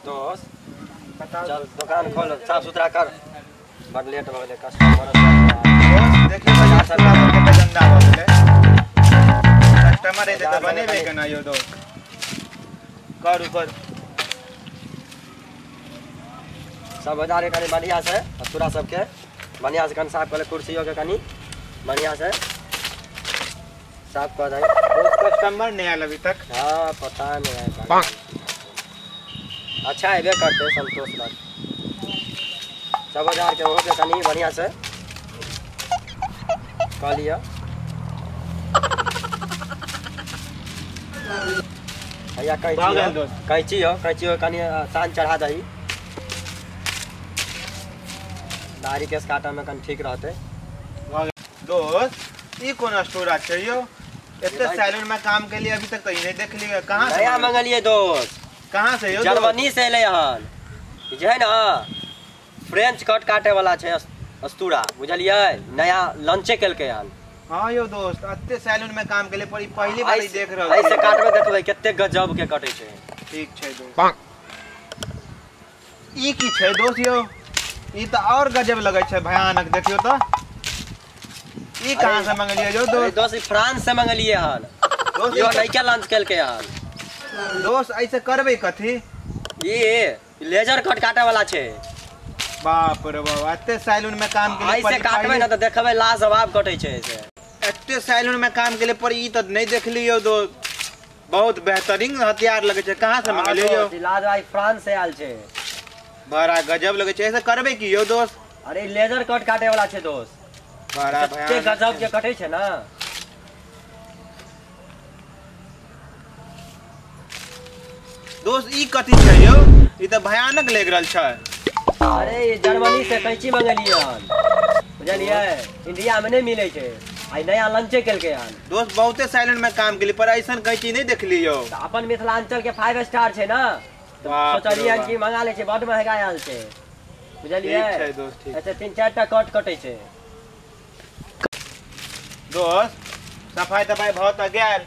दोस्त बताओ। चल दुकान खोल, साफ सुथरा कर, बड़ लेट हो गेलै कस्टमर। दोस्त देखियो बाजार सब कते गंदा हो गेलै, कस्टमर एते त बनेबे केना यौ दोस्त। करू करू सब बाजार के कनी बढ़िया से, तोरा सबके बढ़िया से कनी साफ कर ले, कुर्सियों के कनी बढ़िया से साफ कर दे। दोस्त कस्टमर नहीं आयल अभी तक। हाँ पता नहीं है। अच्छा एबे करते संतोष लग सब बाजार के ओहो के कनी बढ़िया से कऽ लिअ। भैया कैंची हो, कैंची हो कनी सान चढ़ा दही, दाढ़ी केस काटऽ में कनी ठीक रहतै। दोस्त ई कोन स्टोर छै यौ? एते सैलून में काम के लिए अभी तक कहीं नहीं देख लियै। कहां से नया मंगलियै दोस्त? कहां से यौ? जर्मनी से एलै हन। जे है ना फ्रेंच कट काटे वाला छै अस्तूरा, बुझलियै? नया लॉन्चे केलकै हन। हां यौ दोस्त एते सैलून में काम के लिए पर पहली बार देख रहल छी। ऐसे काटबै देखबै कते गजब के कटै छै। ठीक छै दोस्त। ई की छै दोस्त यौ? ई त और गजब लगै छै, भयानक। देखियौ त ई कहां से मंगलियै यौ दोस्त? दोस्त ई फ्रांस से मंगलियै हन। दोस्त यो नयका लॉन्च केलकै हन। दोस्त ऐसे करबै कथी? ई लेजर कट काटे वाला छै। बाप रे बाप, एते सैलून में काम के लिए ऐसे काटबै ना त देखबै लाजवाब कटै छै ऐसे। एते सैलून में काम के लिए पर ई त नहीं देखलियै दोस्त, बहुत बेहतरीन हथियार लगै छै। कहां से मंगलियै यौ? लाजवाब फ्रांस से आयल छै। बड़ा गजब लगै छै। ऐसे करबै की यौ दोस्त? अरे लेजर कट काटे वाला छै दोस्त, बड़ा भयानक गजब के कटै छै ना। दोस्त ई कथी छै यौ? ई त भयानक लग रहल छै। अरे ई जर्मनी से कैंची मंगलियै हन, बुझलियै? इंडिया में नहीं मिलै छै, आई नया लॉन्चे केलकै हन। दोस्त बहुते सैलून में काम केली पर ऐसन कैंची नहीं देखली यौ। अपन मिथिलांचल के 5 स्टार छै ना, सोचलियै कि मंगा लै छै, बड महंगा आयल छै, बुझलियै? ठीक छै दोस्त, ठीक। अच्छा 3-4 टा कट कटै छै। दोस्त सफाई तफाई बहुत गेल।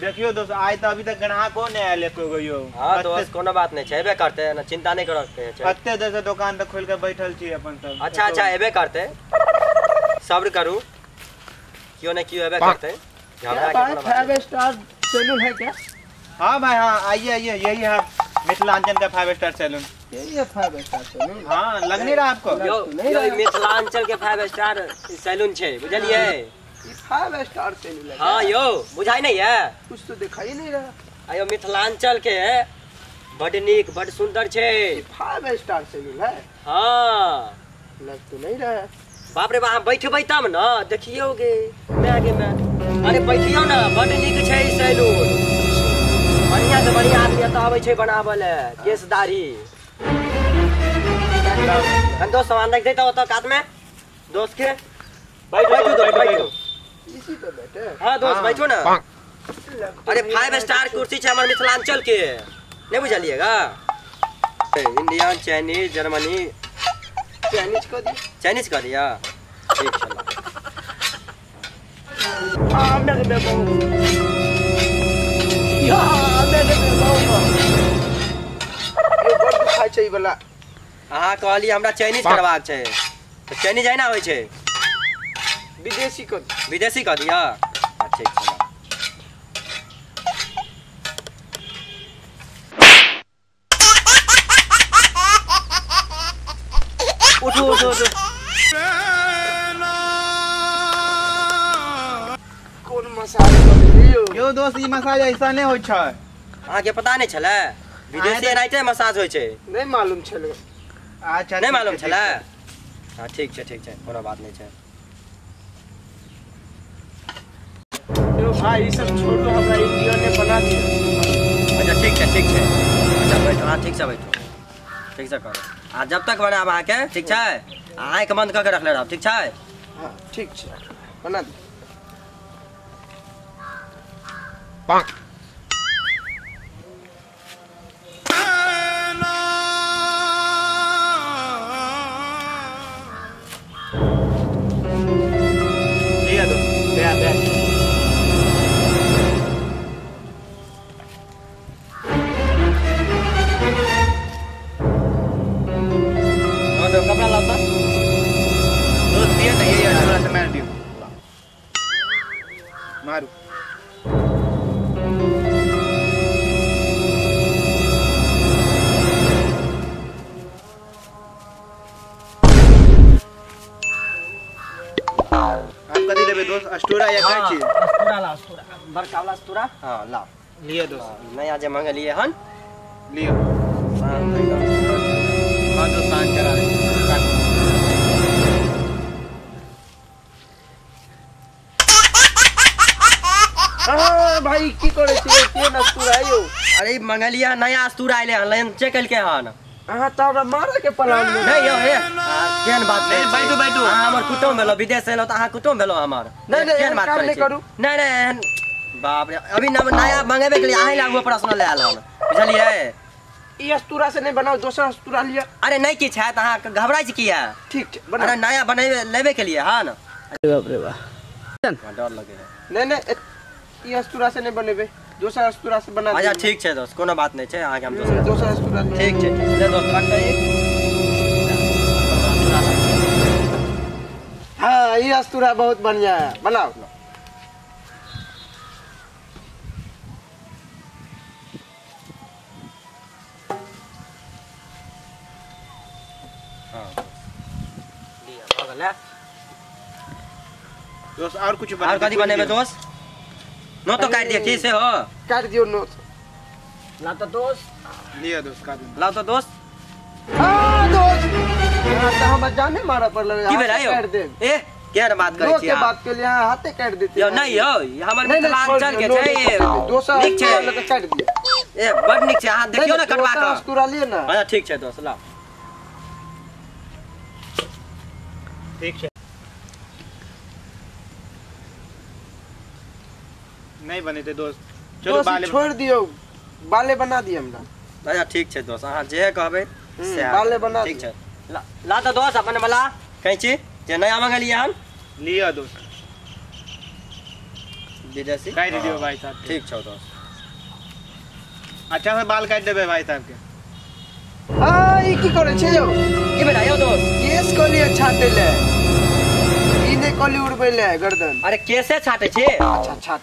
देखियो दोस्त आइ त अभी तक ग्राहको नहीं आयल एको गो यौ। हां दोस्त कोनो बात नहीं छै, एबे करते ना, चिंता नहीं करऽ के छै। कते देर से दुकान त खोल के बैठल छी अपन सब। अच्छा अच्छा एबे करते, सब्र करू, क्यों न क्यों एबे करते। घबरा के कोनो बात। 5 स्टार सैलून है क्या? हां भाई हां, आइए आइए, यही है मिथिलांचल का 5 स्टार सैलून। यही है 5 स्टार सैलून? हां लग नहीं रहा आपको? यो मिथिलांचल के 5 स्टार सैलून छै, बुझलियै? 5 स्टार सैलून है। हाँ यो बुझाई नहीं है, कुछ तो दिखाई नहीं रहा। आयो मिथिलांचल के बड नीक बड सुंदर छै। 5 स्टार सैलून है? हाँ लग तो नहीं रहा है। बाप रे बाप, अहाँ बैठबै तब न देखियौ गे मैं गे मैं। अरे बैठियौ न, बड नीक छै ई सैलून, बढ़िया से बढ़िया आदमी एतऽ आबै छै बनाबऽ लए केश दाढ़ी। दोस्त सामान रख दे तऽ ओतऽ कात में दोस्त के। बैठू दोस्त बैठू, इसी पे बैठे। हाँ दोस्त बैठो ना। अरे 5 स्टार कुर्सी छै हमर मिथिलांचल के, नहीं बुझलिएगा? Indian, Chinese, Germany. चाइनीज कर दिया? चाइनीज कर दिया, ठीक चलो। अहाँ कहलियै हमरा चाइनीज करबाक छै, तऽ चाइनीज एना होइ छै? विदेशी कर, विदेशी कर दिया, ठीक छै। उठू उठू उठू। कोन मसाज करलियो यौ दोस्त? ई मसाज ऐसा नहीं होइ छै। अहाँके पता नहीं छलै? विदेशी एनाहिते मसाज होइ छै। नहीं मालूम छलै। अच्छा नहीं मालूम छलै? हाँ ठीक छै ठीक छै, कोनो बात नहीं छै। यो भाई ई सब छोड़ो, हमरा इंडिया ने बना दिया। अच्छा ठीक छै ठीक छै, अच्छा बैठो। हाँ ठीक से बैठो, ठीक से करो। आ जब तक बनाब अहाँके, ठीक छै? आँखि बंद कऽ के रखले रहब, ठीक छै? हाँ ठीक छै, बना दे। यो कपड़ा लाओ तो दोस्त दिया नहीं ये थोड़ा सा मार दियो मारू आप कथी लेबे दोस्त अस्तूरा या कैची अस्तूरा ला अस्तूरा बड़का वाला अस्तूरा हां ला लियो दोस्त नया जे मंगलिए हन लियो हां दोस्त सांझ चला दे हां भाई की करे छी केन अस्तूरा यो अरे मंगलिया नया अस्तूरा आइले हन लाइन चेक कइल के हन अहाँ त हमरा मारे के प्लान में नहीं यो हे केन बात नहीं बैठो बैठो अहाँ हमर कुटुम भेलो विदेश से एलो त अहाँ कुटुम भेलो हमर नहीं नहीं केन बात काम करै नहीं छी करू नहीं नहीं बाप रे अभी नया मंगेबे के लिए अहाँ लागू प्रश्न ले आयल हन बुझलियै ई अस्तूरा से नहीं बनाओ दोसर अस्तूरा लिया अरे नहीं किछ है त अहाँ घबराइ छी किया ठीक छै बना अरे नया बनेबे लेबे के लिए हन अरे बाप रे बा डर लगे है नहीं नहीं ई अस्तूरा से नहीं बनेबे दोसर अस्तूरा से बना अच्छा ठीक छै दोस्त कोनो बात नहीं छै अहाँ के हम दोसर दोसर अस्तूरा ठीक छै ठीक छै दोस्त रख दे हां ई अस्तूरा बहुत बढ़िया है बनाओ हां लिया भ गेलै दोस्त और कुछ बना और कथी बनेबे दोस्त नो तो काट दिया की से हो काट दियो नो ला तो दोस्त लिया दोस्त काट ला तो दोस्त हां दोस्त हां त हम जाने मारा पर लगे की भेलै यो काट दे ए केहन बात करै छी के बात के लिए हाथे काट देते यो नहीं यो हमर मिथिलांचल के छै दोसर नीक छै लगे काट दिया ए बड नीक छै अहाँ देखियो ना कटवा के अस्तूरा लिए ना अच्छा ठीक छै दोस्त ला ठीक छै नहीं बनेते दोस्त चलो बाले छोड़ दियो बाले बना दिए हमरा अच्छा ठीक छै दोस्त अहाँ जे कहबै से बाले बना ठीक छै ला तो दोस्त अपन वाला कैची जे नया मंगलिए हन लिया दोस्त विदेशी काट दियो भाई साहब ठीक छौ दोस्त अच्छा से बाल काट देबे भाई साहब के हां ई की करे छै यो की भेलै यो दोस्त केस कहलिए छाटे ले ई नै कहली उड़बै ले गर्दन अरे केसे छाटे छी अच्छा छाट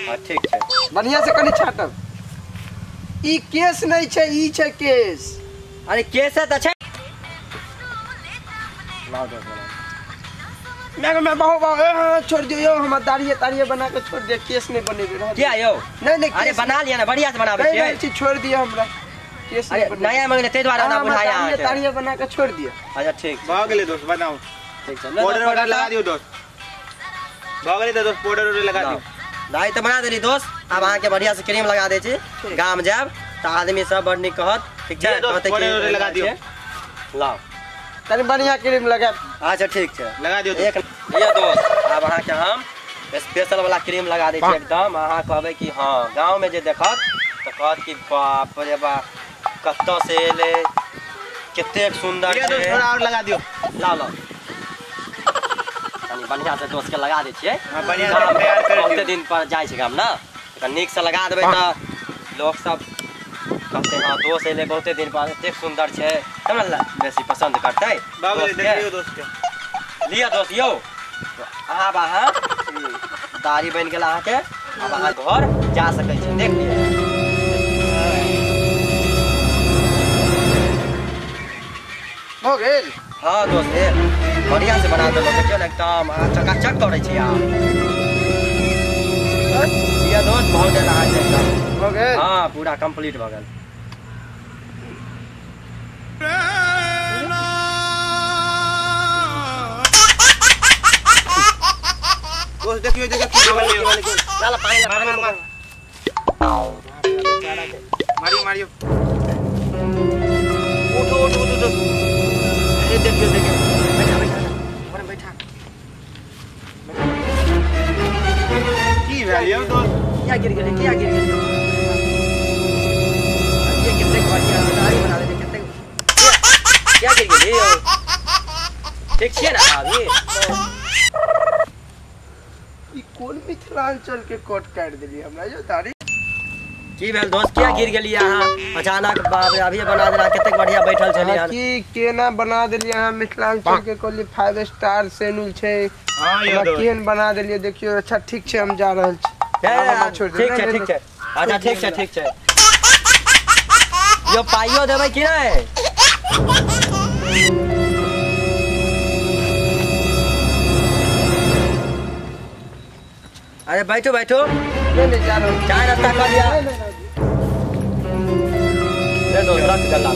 हां ठीक छै बढ़िया से कनी छाटब ई केस नहीं छै ई छै केस अरे केसे त छै लाओ दोस्त मैं बहु बहु छोड़ दियो यो हमर दाढ़ी ताढ़ी बना के छोड़ दियो केस नहीं बनेबे रह किया यो नहीं नहीं अरे बना लिया ना बढ़िया से बनाबे नहीं नहीं छोड़ दियो हमरा केस अरे नया मंगले ते द्वारा ना बुझाया अहाँ दाढ़ी बना के छोड़ दियो अच्छा ठीक भ गेलै दोस्त बनाओ ठीक छै पाउडर वाउडर लगा दियो दोस्त भ गेलै दोस्त पाउडर वाउडर लगा दियो दाढ़ी त बना देली दोस्त अब अहाँ के बढ़िया से क्रीम लगा दे छी गाम जायब त आदमी सब बड़ नीक कहत ठीक छै कहते कि लगा दियो लाओ तनी बढ़िया क्रीम लगा अच्छा ठीक छै लगा दियो एक लिअ दोस्त अब अहाँ के हम स्पेशल वाला क्रीम लगा दै छी एकदम अहाँ कहबै कि हां गांव में जे देखत त कहत कि बाप रे बाप कतऽ से एलै कतेक सुंदर छै थोड़ा और लगा दियो लाओ लाओ तनी बढ़िया से दोस्त के लगा दै छियै हां बढ़िया से तैयार कर दियो बहुते दिन पर जाइ छै गाम ना त नीक से लगा देबै त लोक सब कहते हां दोस्त एलै बहुते दिन पर एतेक सुंदर छै तब ने बेसी पसंद करतै बाबू देखियो दोस्त के लिअ दोस्त यौ आब अहाँ दाढ़ी बनि गेल अहाँके आब अहाँ घर जा सकै छी देख लिअ हो गेल हाँ दोस्त ए बढ़िया से बना देलहुँ देखियौ ने एकदम अहाँ चकाचक करै छी अहाँ लिअ दोस्त भऽ गेल अहाँके एकदम हो गेल हाँ पूरा कंप्लीट भऽ गेल दोस्त देखियो देखियो की भऽ गेल ला पानी ला मार मार मारियो मारियो उठो उठो उठो दोस्त अरे देखियो देखियो बैठा बैठा ऊपर बैठा की भेल यौ दोस्त किया गिर गेलै किया गिर गेलै ये कितने बढ़िया दाढ़ी बना देले कितने किया गिर गेलै यौ ठीक छियै ना अभी ई कोन मिथिलांचल के कट काट देली हमरा यो दाढ़ी। की भेल दोस्त, किया गिर गेलियै अहाँ अचानक? बाप रे, अभी बना देला, कतेक बढ़िया बैठल छलियै हन। की केना बना देलियै अहाँ मिथिलांचल के? कहलियै 5 स्टार सैलून छै। हाँ यौ हमरा दोस्त। केहन बना देलियै देखियौ। अच्छा ठीक छै, हम जा रहल छी। ए, हमरा छोड़ि दियौ। ठीक छै, ठीक छै, अच्छा ठीक छै, ठीक छै। यो पाइयो देबै कि नहि? अरे बैठो बैठो। नहीं, नहीं, जा रहल छी। चाय नाश्ता कऽ लिअ। नहीं, नहीं, नहीं। ले दोस्त, रख गल्ला।